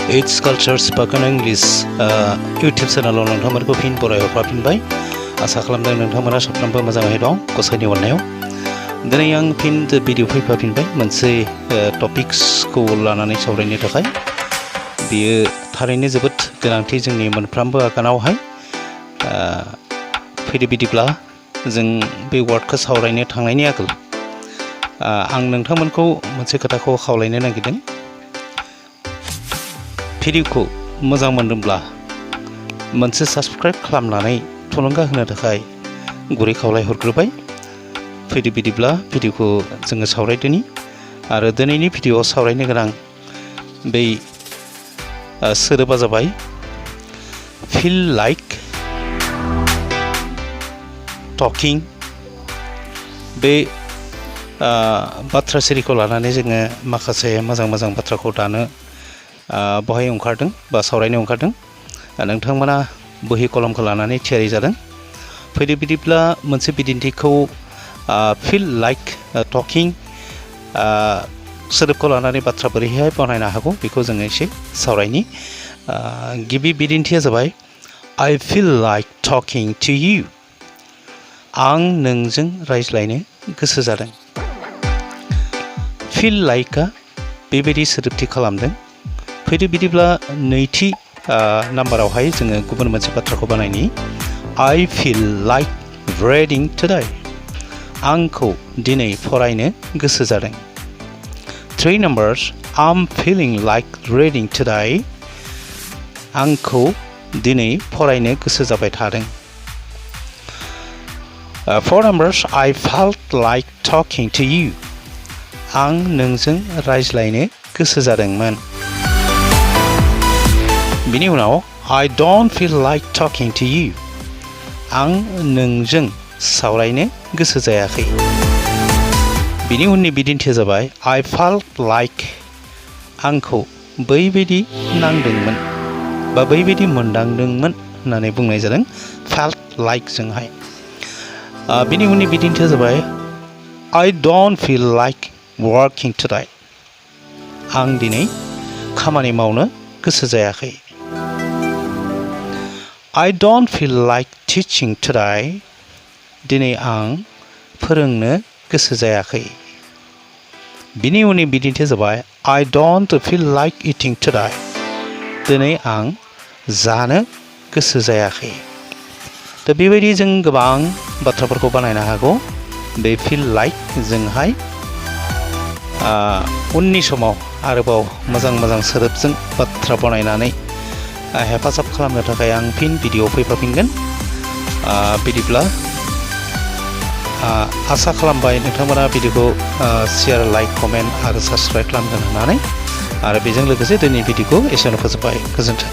It's Culture Spoken English YouTube channel नोंथांमोनखौ फिन बरायहरफिनबाय आसा खालामदों नोंथांमोना साफ्रोमबो मोजाङै दं गसाइनि अननायाव दिनै आं फिन भिडिअ फैफिनबाय मोनसे टपिक्सखौ लानानै सावरायनो थाखाय बेयो थारैनो जोबोद गोनांथि जोंनि मोनफ्रोमबो आगानावहाय फैदो बिदिब्ला जों बे वार्डखौ सावरायनो थांनायनि आगोल आं नोंथांमोनखौ मोनसे खोथाखौ खावलायनो नागिरदों भिडिअखौ मोजां मोनदोंब्ला मोनसे साबस्क्राइब खालामनानै थुलुंगा होनो थाखाय गुरै खावलायहरग्रोबाय फैदो बिदिब्ला भिडिअखौ जोङो सावरायदोनि आरो दिनैनि भिडिअआव सावरायनो गोनां बै सोदोबा जाबाय feel like talking बे बाथ्रा सिरिखौ लानानै जोङो माखासे मोजां बाथ्राखौ दानो बहाय ओंखारदों बा सावरायनो ओंखारदों नोंथांमोना बहि कलमखौ लानानै थियारि जादों फैदो बिदिब्ला मोनसे बिदिन्थिखौ feel like talking सोदोबखौ लानानै बाथ्रा बोरैहाय बनायनो हागौ बेखौ जोङो एसे सावरायनि गिबि बिदिन्थिया जाबाय I feel like talking to you आं नोंजों रायज्लायनो गोसो जादों feel likeआ बेबायदि सोदोबथि खालामदों फैदो बिदिब्ला नैथि नाम्बारावहाय जोङो गुबुन मोनसे बाथ्राखौ बानायनि I feel like reading today आंखौ दिनै फरायनो गोसो जादों 3 numbers I'm feeling like reading today आंखौ दिनै फरायनो गोसो जाबाय थादों 4 numbers I felt like talking to you आं नोंजों रायज्लायनो गोसो जादोंमोन बिनि उनाव I don't feel like talking to you आं नोंजों सावरायनो गोसो जायाखै बिनि उननि बिदिन्थिया जाबाय I felt like आंखौ बैबायदि नांदोंमोन बा बैबायदि मोनदांदोंमोन होननानै बुंनाय जादों felt like जोंहाय बिनि उननि बिदिन्थिया जाबाय I don't feel like working today आं दिनै खामानि मावनो गोसो जायाखै I don't feel like teaching today दिनै आं फोरोंनो गोसो जायाखै बिनि उननि बिदिन्थिया जाबाय I don't feel like eating today दिनै आं जानो गोसो जायाखै दा बेबायदि जों गोबां बाथ्राफोरखौ बानायनो हागौ बे feel like जोंहाय उननि समाव आरोबाव मोजां सोदोबजों बाथ्रा बनायनानै हेफाजाब खालामनो थाखाय आं फिन भिडिअ फैफिनगोन बिदिब्ला आसा खालामबाय नोंथांमोना भिडिअखौ शेयार लाइक कमेन्ट आरो साबस्क्राइब खालामगोन होननानै आरो बेजों लोगोसे दिनैनि भिडिअखौ एसेयावनो फोजोबबाय गोजोन्थों